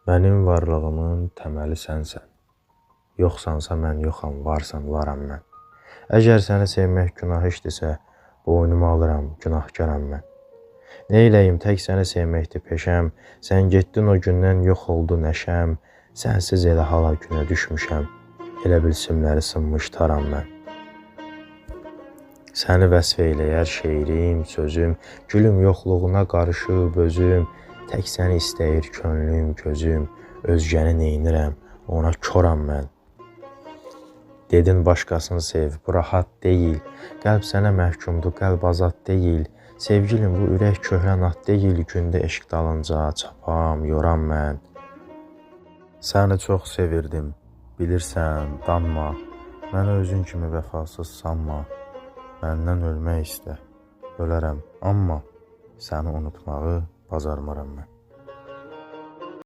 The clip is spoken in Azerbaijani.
Mənim varlığımın təməli sənsən. Yoxsansa mən yoxam, varsan varam mən. Əgər səni sevmək günah işdirsə, boynuma alıram, günahkaram mən. Neyləyim, tək səni sevməkdir peşəm. Sən getdin o gündən yox oldu nəşəm. Sənsiz elə hala günə düşmüşəm. Elə bil simləri sınmış taram mən. Səni vəsf eyləyər şeirim, sözüm, gülüm yoxluğuna qarışıb özüm. Tək səni istəyir könlüm, gözüm, özgəni neynirəm, ona koram mən. Dedin başqasını sev, bu rahat deyil. Qəlb sənə məhkumdur, qəlb azad deyil. Sevgilim, bu ürək köhnə at deyil, gündə eşq dalınca çapam, yoram mən. Səni çox sevirdim, bilirsən, danma. Məni özün kimi vəfasız sanma. Məndən ölmək istə, ölərəm, amma səni unutmağı bacarmaram mən.